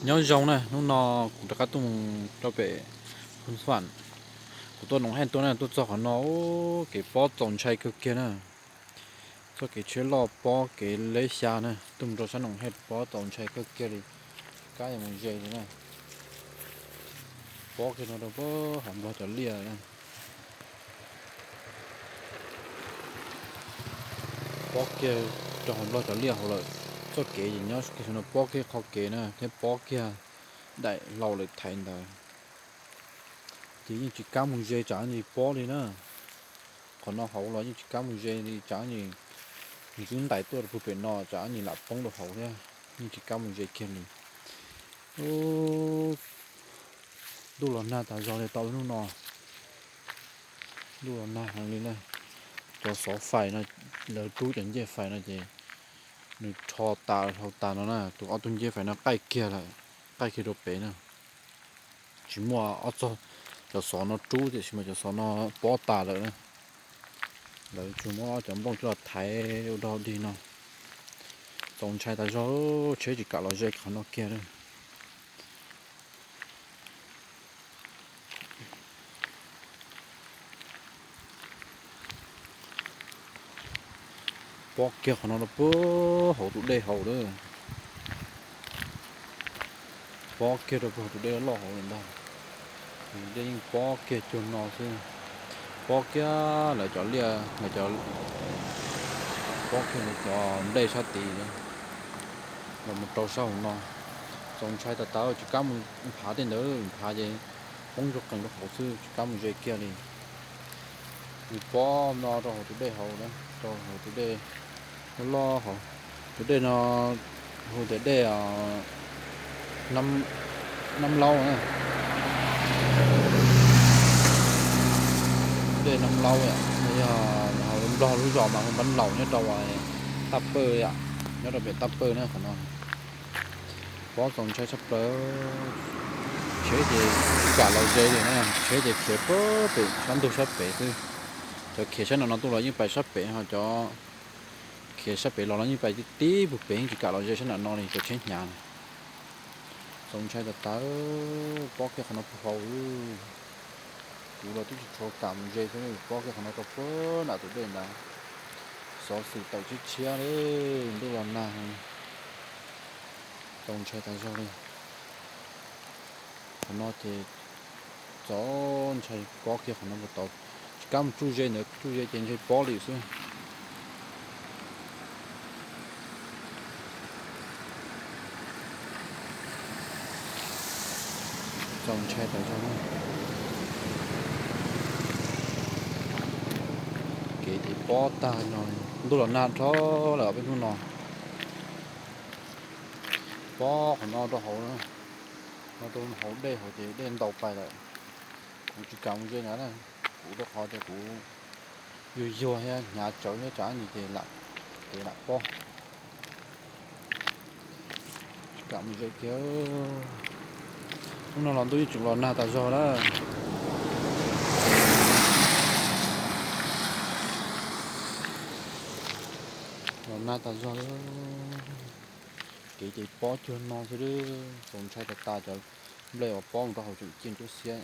Nyob zoo na, hnub no kuv rov qab tuaj mus rau pem Phu Fam, kuv tuaj Noom Hej tuaj na, tuaj txog qhov no, kev pob txaus ntshai kawg kiag na. Txoj kev tsheb loj pob kev leb xya na, tuaj mus rau sab Noom Hej pob txaus ntshai kawg kiag li, tsis kam yuav mus ze li na. Pob kiag no rau hauv Nplog cov liaj na. Pob kiag rau hauv Nplog cov liaj hauv lawm. Txoj kev ces nyob kiag saum no pob kiag qhov kev na thiab pob kiag daim hlau lawv thaiv ntawd. Ces yeej tsis kam mus ze tsam ntsis pob li na. Qhov no hauv los yeej tsis kam mus ze li tsam ntsis ntswb ntais tuaj rau pem no tsam ntsis lam poob rau hauv thiab, yeej tsis kam mus ze kiag li. Ntuj los nag tas zog li tau hnub no. Ntuj los nag heev li na. Cov xov fais no, lawv rub cov ncej fais no ces nws rho tas hlau tas no na, tus ob tug ncej fais no qaij kiag lawm, qaij kiag rau pem na. Tsis muaj ob txog cov xov no rub tiam sis mas cov xov no pob tas lawm na. Lawv tsuas muab cov nplooj coj los thaiv ua dog dig no. Txaus ntshai tas zog, tsheb tsis kam los ze qhov no kiag li. Pob kiag qhov no rau puag hauv tus dej hauv lawm. Pob kiag rau puag hauv tus dej loj hauv li ntag. Dej yeej pob kiag cuag no xwb. Pob kiag lawv cov liaj, lawv cov, pob kiag lawv cov nplej sab tid los mus rau sab hauv no. Txaus ntshai tas tas, tsis kam mus nphav tej ntawd, nphav ces poob ntsuag qees rau hauv xwb, tsis kam mus ze kiag li. Nws pob no rau hauv tus dej hauv, rau hauv tus dej loj loj hauv. Tus dej no hu tias dej Nab Laub na. Dej Nab Laub, yog hauv Nplog lub zos mas hu Npab Laus nyob rau Taj Pawj, nyob rau pem Taj Pawj na qhov no. Pob txaus ntshai tshaj plaws. Tsheb ces tsis kam los ze li na, tsheb ces khiav puag pem sab ntug sab pem xwb. Cov khiav sab nram no tuaj los yeej pais sab pem, ho cov khiav sab pem los los yeej pais tib puag pem, yeej tsis kam los ze sab nram no li cov tsheb hnyav na. Txaus ntshai tas tas, pob kiag qhov no puag hauv. Kuv los twb tsis tshua kam mus ze xwb, pob kiag qhov no rau puag nram tus dej ntawd. Xov xwm tawm tshiab tshiab li, ntuj los nag, txaus ntshai tas zog li. Qhov no ces txaus ntshai, pob kiag qhov no puag tod, tsis kam mus tsuj ze ntawd, tsuj ze ces ntshai pob li xwb. Txaus ntshai tas zog. Kev ces pob tag no, ntuj los nag dhau lawm peb hnub no. Pob qhov no rau hauv, no rau hauv dej hauv ces dej ntaus pais lawm. Kuv tsis kam mus ze na, kuv rau qhov tias kuv yuag yuag thiab hnyav tsawv thiab tsam ib ntsis ces lam, kev lam pob. Tsis kam mus ze kiag. Hnub no los ntuj yeej tseem los nag tas zog na. Los nag tas zog. Kev ces pob cuag no xwb, txaus ntshai tas tas, cov nplej uas pob mus rau hauv tseem ci ntsuab xiab.